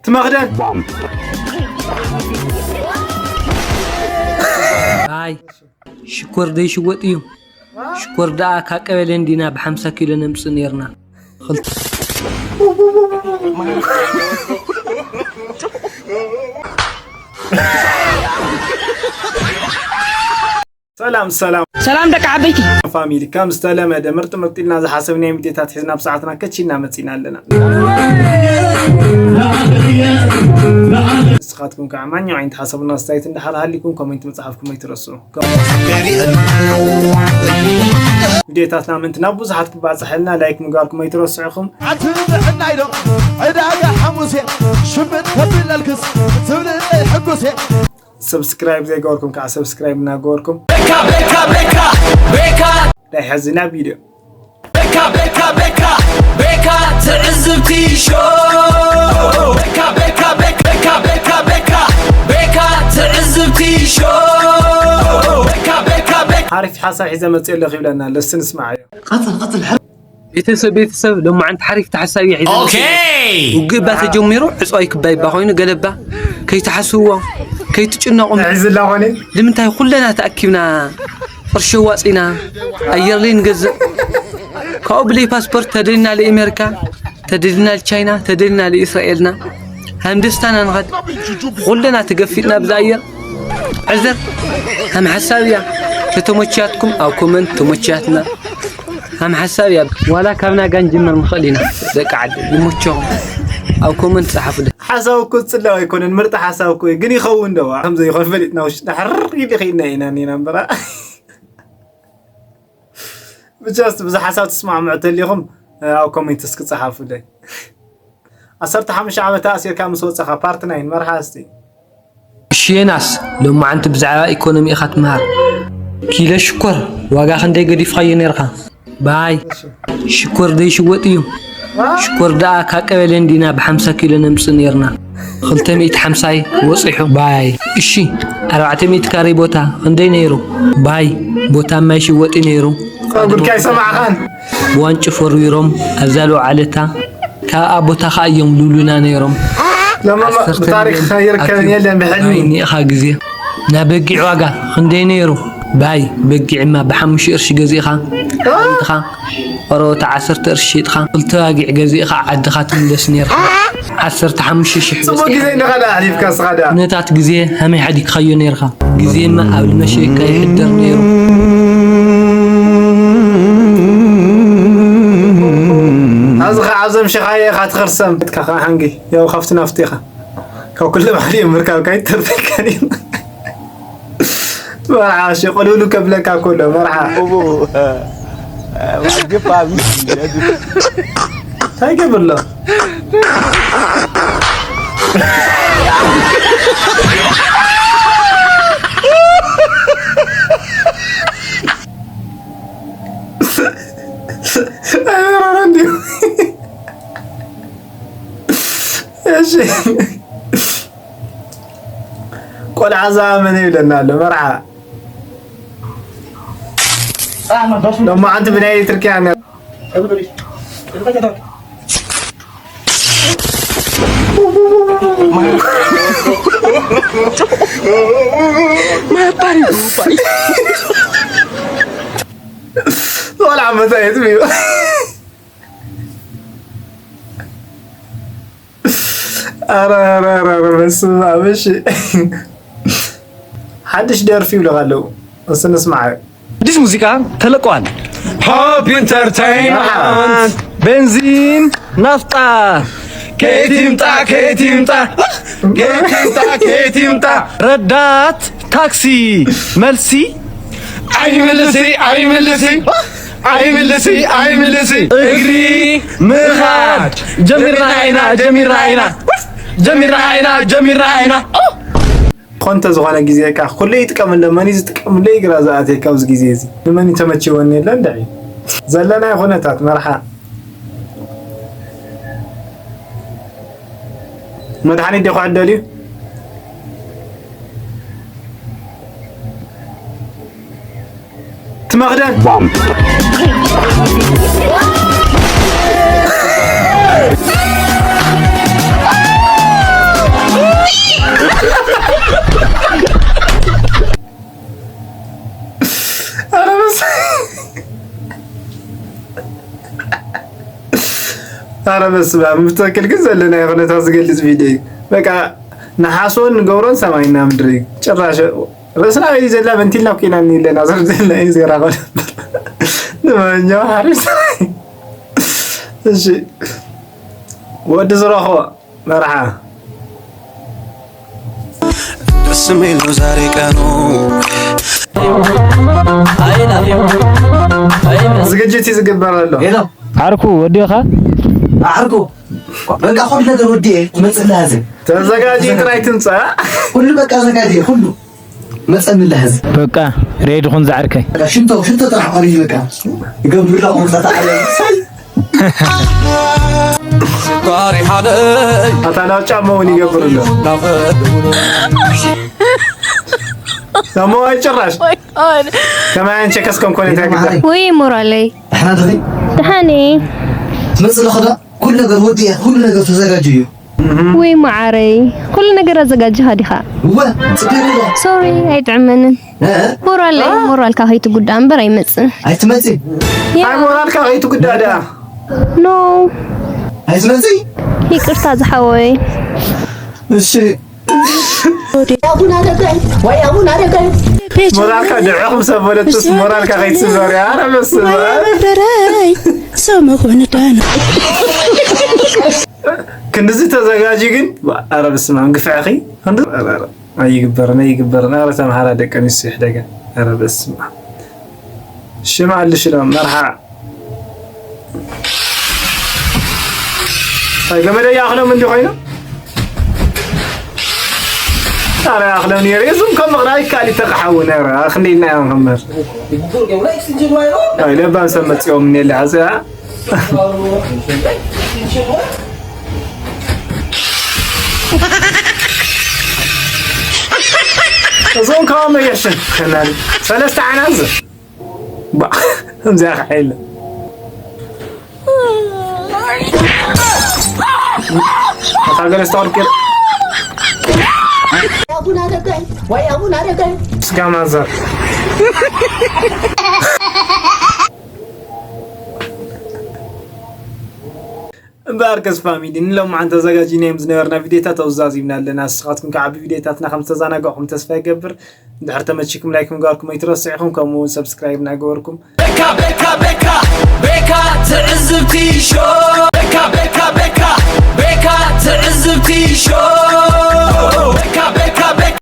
ትመኽደን። ኣይ ሽኮር ዘይሽወጥ እዩ። ሽኮር ደኣ ካብ ቀበሌ እንዲና ብሓምሳ ኪሎ ነምጽእ ነይርና። ኽልተ ሰላም ሰላም ሰላም ደቂ ዓበይቲ። ፋሚሊ፣ ከም ዝተለመደ ምርጥ ምርጥ ኢልና ዝሓሰብናዮም ቪዲዮታት ሒዝና ኣብ ሰዓትና ከች ኢልና መፂና ኣለና። ንስኻትኩም ከዓ ማንኛው ዓይነት ሓሳብና ኣስተያየት እንዳሓር ሃሊኩም ኮሜንት ምፅሓፍኩም ኣይትረስዑ። ቪዲዮታትና ምእንቲ ናብ ብዙሓት ክባፅሐልና ላይክ ምግባርኩም ኣይትረስዑኹም። ኣቲ ንዕናይ ዶ ዕዳጋ ሓሙሴ ሽምጥ ከብለልክስ ትብልለይ ሕጉሴ። ሰብስክራይብ ዘይገበርኩም ከዓ ሰብስክራይብ እናገበርኩም። ቤካ ቤካ ቤካ ቤካ ናይ ሕዚ ናብ ቪድዮ። ቤካ ቤካ ቤካ ቤካ ትዕዝብቲ ሾው። ቤካ ቤካ ቤካ ቤካ ቤካ ቤካ ቤካ ትዕዝብቲ ሾው። ቤካ ቤካ ቤካ ሓሪፍ ሓሳብ ሒዘ መፅእ ኣለኹ ይብለና ኣሎ። እስቲ ንስማዓዮ። ቀፅል ቀፅል። ቤተሰብ ቤተሰብ ሎማዓንቲ ሓሪፍ ተሓሳቢ እየ ሒዘ። ኦኬ። ውግእ እባ ተጀሚሩ ዕፅዋይ ክባይ እባ ኮይኑ ገለባ ከይትሓስብዎ ከይትጭነቑ። ሒዝላ ኾነ። ንምንታይ ኩለና ተኣኪብና ቅርሺ ዋፂና ኣየር ለይ ንገዝእ ካብኡ ብለይ ፓስፖርት ተደሊና ለኤሜሪካ ተደሊና ለቻይና ተደሊና ለእስራኤልና ሃም ደስታና ንኸድ ኩለና ተገፊጥና ብዛ ኣየር ዕዘር ሃም ሓሳብ እያ። ተተሞችያትኩም ኣብ ኮመንት ተሞችያትና ሃም ሓሳብ እያ። ዋላ ካብ ናጋ ንጅምር ንኽእል ኢና። ደቂ ዓዲ ይሞቸኹም ኣብ ኮመንት ጸሓፉ። ሓሳብ እኮ ጽላው ኣይኮነን፣ ምርጥ ሓሳብ እኮ እዩ። ግን ይኸውን ዶ? ከም ዘይኾን ፈሊጥና ውሽጥና ሕርር ኢሉ ኸይድና ኢና እኒና እምበራ። ብቻ እስቲ ብዛ ሓሳብ ትስማዕምዑ ተሊኹም ኣብ ኮሜንት እስኪ ጸሓፉለይ። ዓሰርተ ሓሙሽተ ዓመት ተኣሲርካ ምስ ወጸኻ ፓርት ናይን መርሓ እስቲ። እሺ ዮናስ፣ ሎማዓንቲ ብዛዕባ ኢኮኖሚ ኢኻ ትምሃር። ኪሎ ሽኮር ዋጋ ክንደይ ገዲፍኻዮ ነይርካ? ባይ ሽኮር ዘይሽወጥ እዩ። ሽኮር ደኣ ካብ ቀበሌ እንዲና ብሓምሳ ኪሎ ነምጽእ ነይርና። ክልተ ሚእቲ ሓምሳይ ወጺሑ። ባይ እሺ፣ ኣርባዕተ ሚእቲ ካሬ ቦታ ክንደይ ነይሩ? ባይ ቦታ ማይ ሽወጥ እዩ ነይሩ። ጉድካ ኣይሰማዕኻን። ብዋንጭ ፈርዊሮም ኣብዛ ለውዓለታ ካብ ኣቦታኻ እዮም ልብሉና ነይሮም። ለማማ ዓሰርተ ብታሪክ ሚልዮን ከይርከብን ኣትዩ የለን ብሕልሚ። ባይ ኒእኻ ግዜ። ናይ በጊዕ ዋጋ ክንደይ ነይሩ? ባይ በጊዕማ ብሓሙሽተ ቅርሺ ገዚእኻ። ዓድኻ ቆረበታ ዓሰርተ ቅርሺ ሸይጥኻ። ክልተ ባጊዕ ገዚእኻ ዓድኻ ትምለስ ነይርካ። ዓሰርተ ሓሙሽተ ሽሕ ጽቡቅ ግዜ እንዲኻ ደኣ ኣሕሊፍካ እስኻ ደኣ። ኩነታት ግዜ ሃመይ ሓዲግካዮ ነይርካ። ግዜማ ኣብ ልመሸካ ይሕደር ነይሩ። ኣብዚ ኸዓ ኣብዞም ሸኻየ ኢኻ ትኽርሰም። ኢትካ ኸዓ ሓንጊ፣ ያው ካብቲ ናፍቲ ኢኻ። ካብ ኩሎም ሓዲኦም ምርካብካ ኣይተርፈካን እዩ። መርሓ፣ እሺ፣ ቅልውልው ከብለካ ከሎ፣ መርሓ። እቡ፣ እ፣ እ፣ ግፋ፣ እንታይ ይገብር ኣሎ? ኣይበረረ እንዲሁ። እሺ። ቆልዓ ዝኣመነ ይብለና ኣሎ፣ መርዓ። ሎማዓንቲ ብናይ ኤሌክትሪክ እያ። ቆልዓ መታየት እዩ። ኧረ፣ ኧረ፣ ኧረ፣ ኧረ፣ በስመ ኣብ። እሺ። ሓድሽ ደርፊ ይብሉኻ ኣለዉ። እስኪ ንስማዕ። ኣዲስ ሙዚቃ ተለቋል። ሆፕ ኢንተርቴይንመንት። ቤንዚን ናፍጣ ከየት ይምጣ፣ ከየት ይምጣ፣ ከየት ይምጣ፣ ከየት ይምጣ? ረዳት ታክሲ መልሲ ኣይምልሲ፣ ኣይምልሲ፣ ኣይምልሲ፣ ኣይምልሲ። እግሪ ምኻድ ጀሚርና ኢና፣ ጀሚርና ኢና፣ ጀሚርና ኢና፣ ጀሚርና ኢና። ኮን ተዝኾነ ግዜ ከኣ ኩሉ ይጥቀመሉ፣ መን እዩ ዝጥቀመሉ? ግራ ዝኣትየካ ኣብዚ ግዜ እዚ። ንመን እዩ ተመችወኒ የለ እንድዒ። ዘለናዮ ኩነታት መርሓ። መድሓኒት ዲኹ ዕደል እዩ? ትመኽደን። ባም። ኧረ በስመ ኣብ፣ ብትኽክል ግን ዘለና ኩነታት ዝገልጽ ቪድዮ እዩ። በቃ ንሓስቦን ንገብሮን ሰማይና ምድሪ እዩ። ጭራሽ ርእስና እዩ ዘላ፣ በንቲልና ኮይና ኣለና፣ ዘር ዘላ እዩ፣ ዜራ ቆለ። ንማንኛውም ሓሪፍ ስራሕ። እሺ፣ ወዲ ዝረኽቦ መርሓ። ደስ የሚል ነው ዛሬ ቀኑ። ዝግጅት እዩ ዝግበር ዘሎ። ሄሎ። ዓርኩ ወዲኻ? ዓርኩ፣ በቃ ኩሉ ነገር ወዲኤ ትመጽእ ኣለኻ። ተዘጋጂ፣ ጥራይ ትምጻእ። ኩሉ በቃ ዘጋጅ፣ ኩሉ መጸኒ ኣለኻ። በቃ ሬዲ ኩን ዝዓርከይ። በቃ ሽንቶ፣ ሽንቶ ጥራሕ ቀሪዩ በቃ። ይገብርላ ቁምሳታ ኣለ። ኣታ ናብ ጫማ እውን ይገብር ኣሎ። ጫማ ኣይጭራሽ። ከማን ቸከስ ከም ኮነ እንታይ ግዳ? ወይ ሞራለይ። ደሓና ዲኺ? ደሓን እየ። ትመጽእ ኣለኺ ዶ? ኩሉ ነገር ወዲአ፣ ኩሉ ነገር ተዘጋጅዩ እዩ። ወይ መዓረይ፣ ኩሉ ነገር ኣዘጋጅኻ ዲኻ? እወ፣ ጽቡቕ ኣሎ። ሶሪ፣ ኣይጥዕመንን። እ? ሞራለይ፣ ሞራልካ ከይትጉዳእ እምበር ኣይመጽእን። ኣይትመጽእ? ያ። ኣይ፣ ሞራልካ ከይትጉዳእ ደኣ። ኖ። ኣይትመጽእ? ይቅርታ ዝሓወይ። እሺ። ኣቡነ ኣረጋይ፣ ወይ ኣቡነ ኣረጋይ። ሞራልካ ድዕኹም ሰብ በለትስ ሞራልካ ከይትስበር እያ። ኧረ በስመ ኣብ። በረይ፣ ሰው መሆን ዕዳ ነው። ክንድዚ ተዘጋጂ ግን፣ ኧረ በስመ ኣብ፣ ግፍዕኺ። ክንድ-፣ ኧረ፣ ኧረ፣ ኣይግበርን፣ ኣይግበርን። ኧረ ተምሃራ ደቂ ኣንስትዮ ይሕደጋ። ኧረ በስመ ኣብ። ሽም ኣልሽሎም መርሓ። ኣይ፣ ገመደ ይኣኽሎም እንዲ ኮይኑ። ኣረ ይኣኽሎም ነይሩ። እዞም ከም ምቕራይ ካሊ ተቃሓው ነይሩ። ኣኽንዲና እዮም ከመር። ኣይ፣ ለባም ሰብ መጺኦም እኒኤ ለዓዘ። እዞም ካብ መገሽን ከናል ሰለስተ ዓናዝ ባ፣ ከምዚኣ ክዓ የለ። እታ ገለ ዝተቐርቅር። ኣቡነ ኣረጋይ፣ ወይ ኣቡነ ኣረጋይ። ስጋ ማዘር። እምበኣርከስ ፋሚሊ፣ ንሎምዓንቲ ኣዘጋጂናዮም ዝነበርና ቪድዮታት ኣብዚ ዛዚምና ኣለና። ንስኻትኩም ከዓ ብቪድዮታትና ከም ዝተዘናጋዕኹም ተስፋ ይገብር። እንድሕር ተመቺኩም ላይክ ምግባርኩም ኣይትረስዑ ኢኹም፣ ከምኡ እውን ሰብስክራይብ እናገበርኩም። ቤካ ቤካ ቤካ ቤካ ትዕዝብቲ ሾው። ቤካ ቤካ ቤካ ቤካ ትዕዝብቲ ሾው።